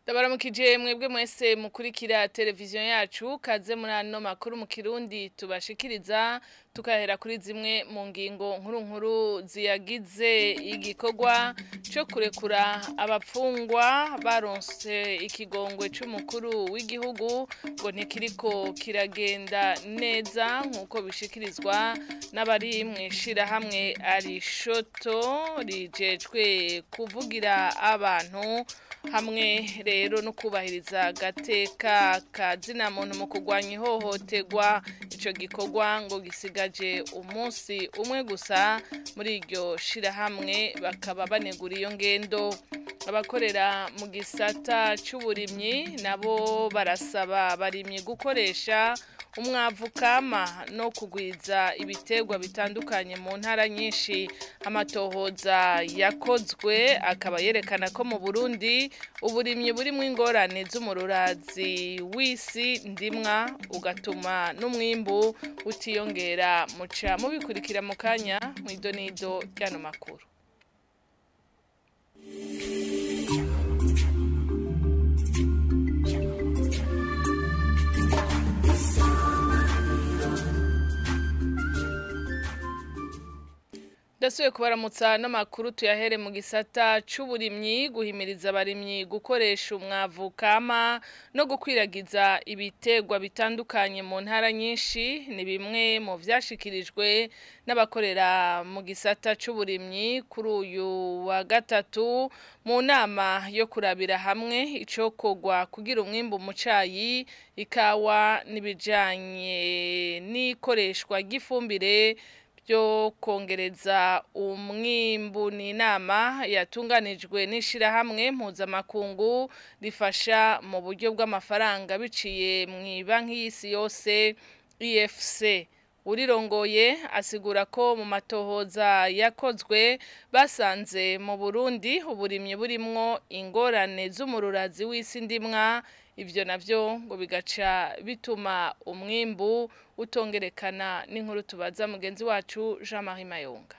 Ndabaramukije mwebwe mwese mukurikira televiziyo yacu kaze muri ano makuru mu Kirundi tubashikiriza tukahera kuri zimwe mu ngingo nkuru nkuru ziyagize igikorwa cyo kurekura abapfungwa baronse ikigongwe c'umukuru w'igihugu ngo ntikiriko kiragenda neza nkuko bishikirizwa n'abari mwishira hamwe Arishoto rijejwe kuvugira abantu hamwe rero no kubahiriza gateka kazina muntu mu kurwanya ihohoterwa. Ico gikorwa ngo gisigaje umunsi umwe gusa muri iryo shirahamwe bakaba banegura iyo ngendo. Abakorera mu gisata c'uburimyi nabo barasaba abarimyi gukoresha umwavu kama no kugwiza ibiterwa bitandukanye mu ntara nyinshi. Amatohoza yakozwe akaba yerekana ko mu Burundi uburimyi burimwo ingorane z'umururazi w'isi ndimwa ugatuma n'umwimbu utiyongera. Muca mubikurikira mu kanya mw'idonido ry'ano makuru. Ndasubiye kubaramutsa n'amakuru tuyahere mu gisata c'uburimyi. Guhimiriza abarimyi gukoresha umwavu kama no gukwiragiza ibiterwa bitandukanye mu ntara nyinshi ni bimwe mu vyashikirijwe n'abakorera mu gisata c'uburimyi kuri uyu wa gatatu mu nama yo kurabira hamwe icokorwa kugira umwimbu mu cayi, ikawa n'ibijanye n'ikoreshwa ry'ifumbire byo kongereza umwimbu. Ni inama yatunganijwe n'ishirahamwe mpuzamakungu rifasha mu buryo bw'amafaranga biciye mu banki y'isi yose IFC. Urirongoye asigura ko mu matohoza yakozwe basanze mu Burundi uburimyi burimwo ingorane z'umururazi w'isi ndimwa, ivyo navyo ngo bigaca bituma umwimbu utongerekana. N'inkuru tubaza mugenzi wacu Jean-Marie Mayonga.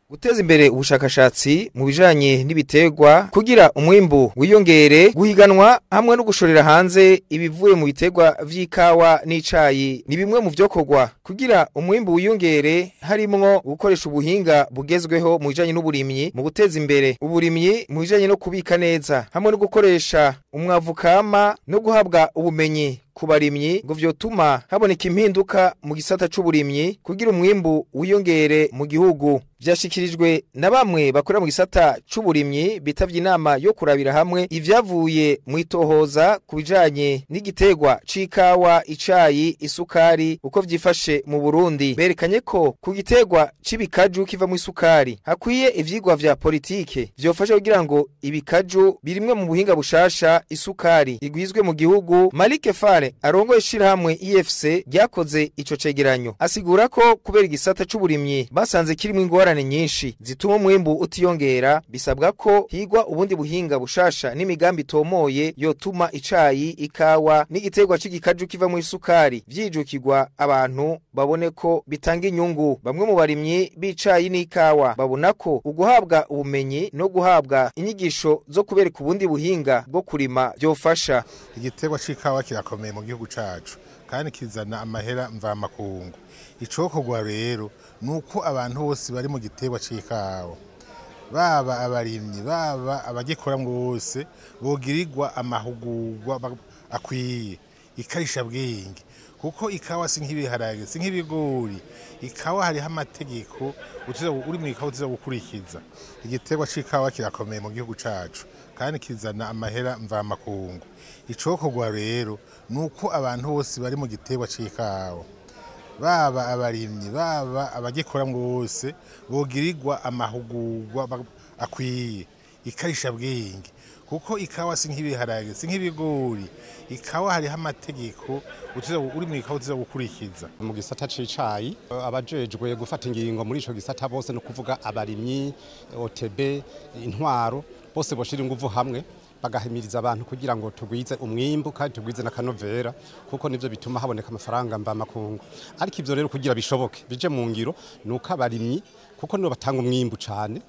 Guteza imbere ubushakashatsi mu bijanye n'ibiterwa kugira umwimbu wiyongere, guhiganwa hamwe no gushorera hanze ibivuye mu biterwa vy'ikawa n'icayi ni bimwe mu vyokorwa kugira umwimbu wiyongere, harimwo gukoresha ubuhinga bugezweho mu bijanye n'uburimyi, mu guteza imbere uburimyi mu bijanye no kubika neza hamwe no gukoresha umwavu kama no guhabwa ubumenyi ku barimyi ngo vyotuma haboneka impinduka mu gisata c'uburimyi kugira umwimbu wiyongere mu gihugu. Vyashikirijwe na bamwe bakora mu gisata c'uburimyi bitavye inama yo kurabira hamwe ivyavuye mu itohoza ku bijanye n'igiterwa c'ikawa, icayi, isukari uko vyifashe mu Burundi. Berekanye ko ku giterwa c'ibikaju kiva mu isukari hakwiye ivyigwa vya politike vyofasha kugira ngo ibikaju birimwe mu buhinga bushasha isukari igwizwe mu gihugu. Malike Fare arongoye ishirahamwe IFC ryakoze ico cegeranyo asigura ko kubera igisata c'uburimyi basanze kirimwo ingorane nyinshi zituma umwimbu utiyongera, bisabwa ko higwa ubundi buhinga bushasha n'imigambi itomoye yotuma icayi, ikawa n'igiterwa c'igikaju kiva mu isukari vyijukirwa abantu babone ko bitanga inyungu. Bamwe mu barimyi b'icayi n'ikawa babona ko uguhabwa ubumenyi no guhabwa inyigisho zo kubereka ubundi buhinga bwo kurima vyofasha. Igiterwa c'ikawa kirakomeye mu gihugu cacu kandi kizana amahera mvamakungu. Icokorwa rero nuko abantu bose bari mu giterwa c'ikawa, baba abarimyi baba abagikoramwo bose, bogirirwa amahugurwa akwiye ikarisha bwenge, kuko ikawa si nk'ibiharage, si nk'ibigori. Ikawa hariho amategeko uri mu ikawa utiza gukurikiza. Igiterwa c'ikawa kirakomeye mu gihugu cacu kandi kizana amahera mvamakungu. Icokorwa rero nuko abantu bose bari mu giterwa c'ikawa, baba abarimyi baba abagikoramwo bose, bogirirwa amahugurwa akwiye ikarisha bwenge, kuko ikawa si nk'ibiharage, si nk'ibigori. Ikawa hariho amategeko uri mu ikawa utiza gukurikiza. Mu gisata c'icayi abajejwe gufata ingingo muri ico gisata bose, no kuvuga abarimyi, OTB, intwaro, bose boshira inguvu hamwe bagahimiriza abantu kugira ngo tugwize umwimbu kandi tugwize n'akanovera, kuko nivyo bituma haboneka amafaranga mvamakungu. Ariko ivyo rero kugira bishoboke bije mu ngiro nuko abarimyi kuko nibo batanga umwimbu cyane,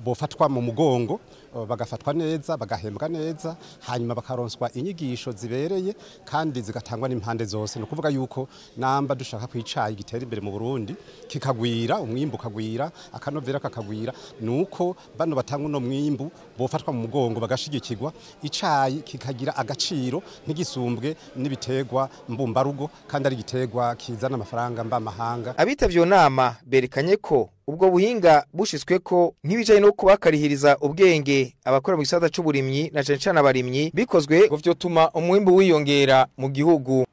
bofatwa mu mugongo, bagafatwa neza, bagahembwa neza, hanyuma bakaronswa inyigisho zibereye kandi zigatangwa n'impande zose. No kuvuga yuko namba dushaka kwicaye gitera imbere mu Burundi kikagwira, umwimbu kagwira, akanovera kakagwira, nuko bano batanga uno mwimbu bofatwa mu mugongo bagashigikirwa, icayi kikagira agaciro ntigisumbwe n'ibitegwa mbumbarugo kandi ari gitegwa kizana amafaranga mba mahanga. Abitavyo nama berekanye ko ubwo buhinga bushitswe ko nk'ibijanye no kubakarihiriza ubwenge abakora mu gisata c'uburimyi na cane cane abarimyi bikozwe ngo vyotuma umwimbu wiyongera mu gihugu.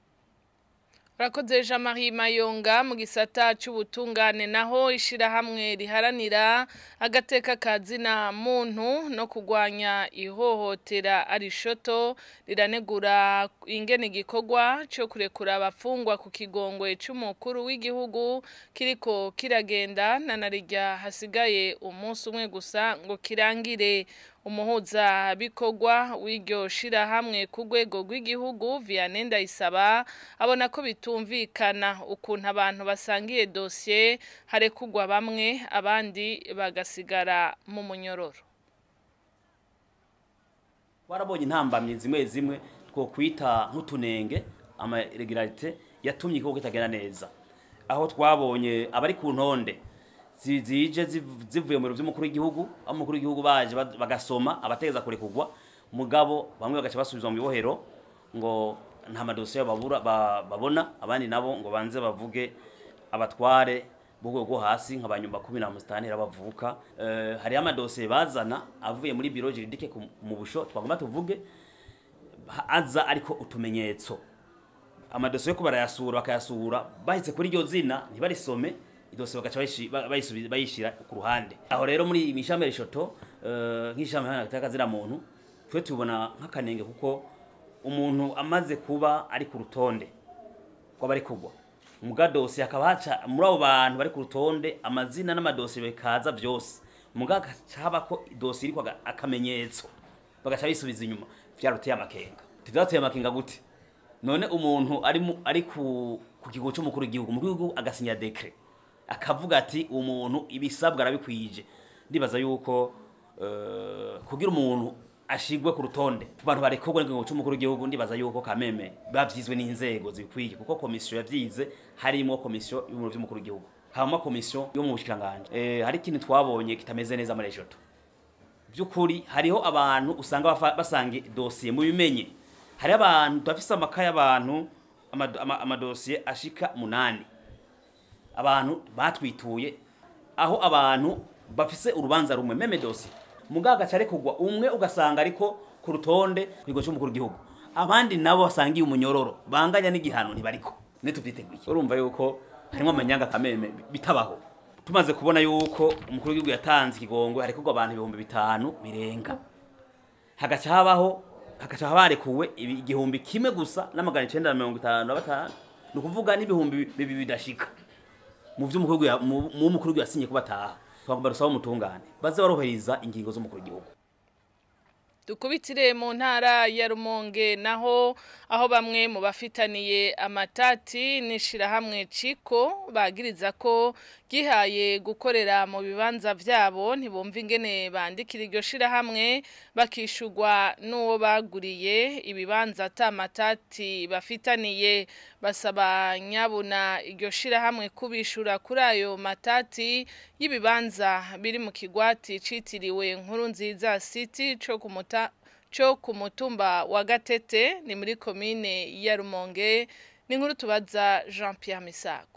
Urakoze Jean Marie Mayonga. Mu gisata c'ubutungane naho ishirahamwe riharanira agateka kazina muntu no kugwanya ihohotera arishoto riranegura ingene igikorwa cyo kurekura abafungwa ku kigongwe c'umukuru w'igihugu kiriko kiragenda na narirya hasigaye umunsi umwe gusa ngo kirangire. Umuhuza bikorwa w'iryo shirahamwe ku rwego rw'igihugu Vianney Ndayisaba abona ko bitumvikana ukuntu abantu basangiye dosiye harekugwa bamwe abandi bagasigara mu munyororo. Warabonye intambamye zimwe zimwe twokwita nk'utunenge ama irregularité yatumye igikorwa kitagenda neza, aho twabonye abari ku ntonde zije zivuye mu biro by'umukuru w'igihugu, aho umukuru w'igihugu baje bagasoma abategeza kurekugwa, mugabo bamwe bagaca basubizwa mu bibohero ngo nta madosiye babura babona, abandi nabo ngo banze bavuge abatware b'urwego rwo hasi nk'abanyumba 10 na mustanira bavuka. Hari amadosiye bazana avuye muri bureau juridique mu busho twagomba tuvuge aza ariko utumenyetso, amadosiye ko barayasura bakayasura bahitse kuri iryo zina ntibarisome, idosiye bagaca bayishira ku ruhande. Aho rero muri imishame rishoto nk'ishame hana muntu twe tubona nk'akanenge, kuko umuntu amaze kuba ari ku rutonde kw'abari kugwa muga dosiye akaba haca muri abo bantu bari ku rutonde amazina n'amadosiye bikaza byose, muga haba ko idosiye iriko akamenyetso bagaca bisubiza inyuma. Vyaruteye amakenga. Tuvyateye amakenga gute? None umuntu ari ku kigo c'umukuru w'igihugu, umukuru w'igihugu agasinya decret akavuga ati umuntu ibisabwa arabikwije, ndibaza yuko kugira umuntu ashigwe ku rutonde ku bantu barekorwa n'ingingo c'umukuru w'igihugu, ndibaza yuko kameme bavyizwe n'inzego zikwiye, kuko komisiyo yavyize harimo komisiyo y'umuro vy'umukuru w'igihugu, harimo komisiyo yo mu bushikanganje. Hari ikintu twabonye kitameze neza muri ejoto by'ukuri, hariho abantu usanga basanga dosiye mu bimenye, hari abantu bafise amakaye abantu amadosiye ashika 8 abantu batwituye, aho abantu bafise urubanza rumwe meme dosiye mugaga cyare kugwa umwe ugasanga ariko ku rutonde kwigo cy'umukuru w'igihugu, abandi nabo basangiye umunyororo banganya n'igihano ntibariko ne tuvyiteguye. Urumva yuko harimo amanyanga kameme bitabaho. Tumaze kubona yuko umukuru w'igihugu yatanze ikigongwe hariko abantu 5000 birenga, hagaca habaho hagaca habarekuwe 1000 gusa na 955, nukuvuga n'ibihumbi bibiri bidashika mu vy'umukuru mu mukuru yasinye kubataha. Twagomba rusaba umutungane baze barohereza ingingo z'umukuru w'igihugu. Dukubitire mu ntara ya Rumonge naho aho bamwe mu bafitaniye amatati n'ishirahamwe Ciko bagiriza ko gihaye gukorera mu bibanza vyabo, ntibumva ingene bandikira iryo shirahamwe bakishugwa n'uwo baguriye ibibanza atamatati bafitaniye. Basaba nyabuna iryo shirahamwe kubishura kuri ayo matati y'ibibanza biri mu kigwati citiriwe Nkuru Nziza City cyo ku mutumba wa Gatete ni muri komine ya Rumonge. Ni nkuru tubaza Jean Pierre Misago.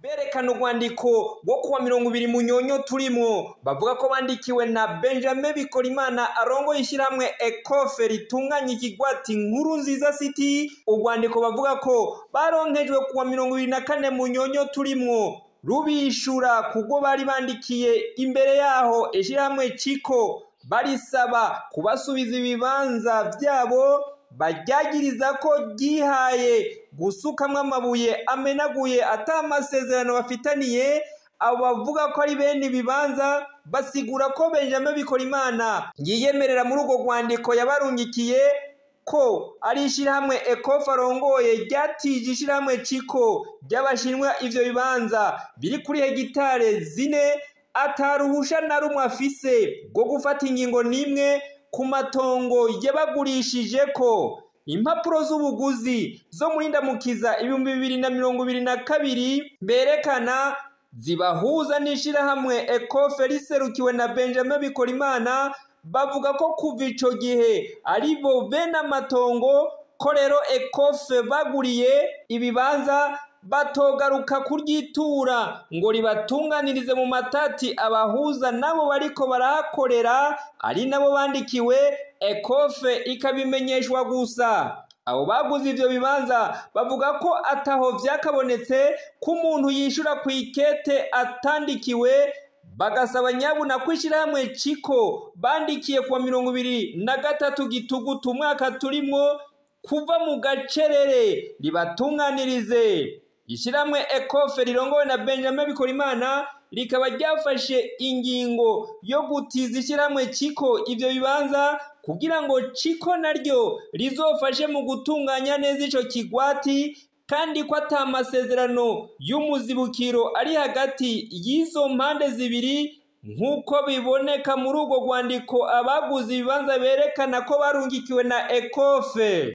Berekana urwandiko rwo kuwa 20 Munyonyo turimo, bavuga ko bandikiwe na Benjamin Bikorimana arongo ishyirahamwe Ecofe ritunganya ikigwati Nkuru Nziza City. Urwandiko bavuga ko baronkejwe kuwa 24 Munyonyo turimo rubishura kubwo bari bandikiye imbere yaho ishyirahamwe Ciko barisaba kubasubiza ibibanza byabo, baryagiriza ko gihaye gusukamwa amabuye amenaguye atamasezerano bafitaniye. Abo bavuga ko ari bene ibibanza basigura ko Benjamin Bikorimana yiyemerera muri urwo rwandiko yabarungikiye ko ari ishyirahamwe Ecofe arongoye ryatije ishyirahamwe Ciko ry'abashinwa ivyo bibanza biri kuri hegitare 4 ataruhusha na rumwe afise rwo gufata ingingo n'imwe ku matongo yabagurishije ko impapuro z'ubuguzi zo muri Ndamukiza 2022 berekana zibahuza n'ishirahamwe Ecofe riserukiwe na Benjamin Bikorimana, bavuga ko kuva ico gihe ari bo bene amatongo, ko rero Ecofe baguriye ibibanza batogaruka kuryitura ngo ribatunganirize mu matati abahuza nabo bariko barahakorera, ari nabo bandikiwe Ecofe ikabimenyeshwa gusa. Abo baguze ivyo bibanza bavuga ko ataho vyakabonetse ko umuntu yishura ku ikete atandikiwe, bagasaba nyabuna kwishirahamwe Ciko bandikiye kuwa 23 Gitugutu umwaka turimwo kuva mu gacerere ribatunganirize. Ishiramwe Ecofe rirongowe na Benjamin Bikorimana rikaba ryafashe ingingo yo gutiza ishiramwe Ciko ivyo bibanza kugira ngo Ciko naryo rizofashe mu gutunganya neza ico kigwati, kandi ko ata masezerano y'umuzibukiro ari hagati y'izo mpande zibiri, nk'uko biboneka muri urwo rwandiko abaguze ibibanza berekana ko barungikiwe na Ecofe.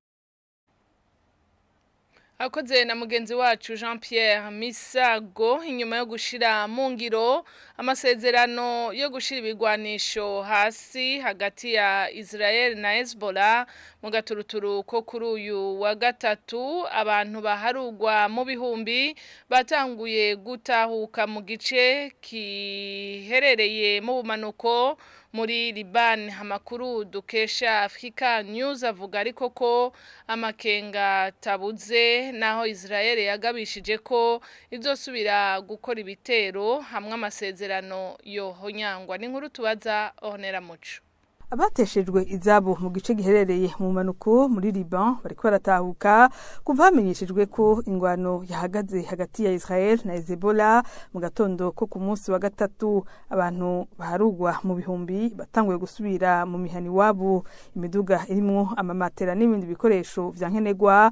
Akoze na mugenzi wacu Jean Pierre Misago. Inyuma yo gushira mu ngiro amasezerano yo gushira ibigwanisho hasi hagati ya Israel na Hezbollah mu gaturuturu ko kuri uyu wa gatatu, abantu baharugwa mu bihumbi batanguye gutahuka mu gice kiherereye mu bumanuko muri Liban. Amakuru dukesha Africa News avuga ariko ko amakenga tabuze, naho Israel yagabishije ko izosubira gukora ibitero hamwe amasezerano yohonyangwa. N'inkuru tubaza Ornella Muco. Abateshejwe izabo mu gice giherereye mu manuko muri Liban bariko baratahuka kuva hamenyeshejwe ko ingwano yahagaze hagati ya Israel na Hezbollah mu gatondo ko ku munsi wa gatatu. Abantu baharugwa mu bihumbi batanguye gusubira mu mihani wabo, imiduga irimwo amamatera n'ibindi bikoresho vya nkenerwa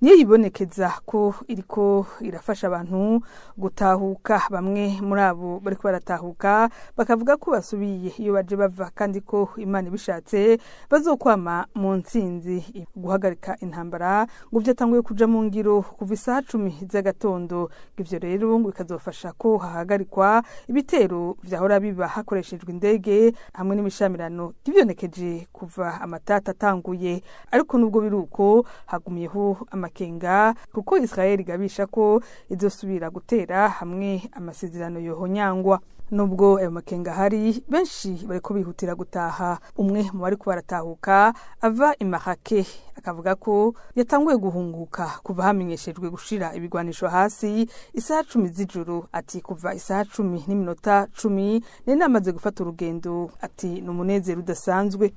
niyo yibonekeza ko iriko irafasha abantu gutahuka. Bamwe muri abo bariko baratahuka bakavuga ko basubiye iyo baje bava, kandi ko Imana ibishatse bazokwama mu ntsinzi. Guhagarika intambara ngo vyatanguye kuja mu ngiro kuva isaha 10 z'agatondo, ivyo rero ngo bikazofasha ko hahagarikwa ibitero vyahora biba hakoreshejwe indege hamwe n'imishamirano ivyonekeje kuva amatata atanguye. Ariko nubwo biruko hagumiyeho amakenga, kuko Israel igabisha ko izosubira gutera hamwe amasezerano yohonyangwa. Nubwo ayo makenga hari, benshi bariko bihutira gutaha. Umwe mu bariko baratahuka ava i Marrakech akavuga ko yatanguye guhunguka kuva hamenyeshejwe gushira ibigwanisho hasi isaha 10 z'ijoro. Ati kuva isaha 10:10 nari namaze gufata urugendo. Ati ni umunezero udasanzwe.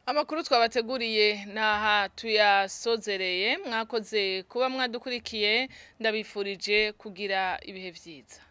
Amakuru twabateguriye naha tuyasozereye, mwakoze kuba mwadukurikiye, ndabifurije kugira ibihe vyiza.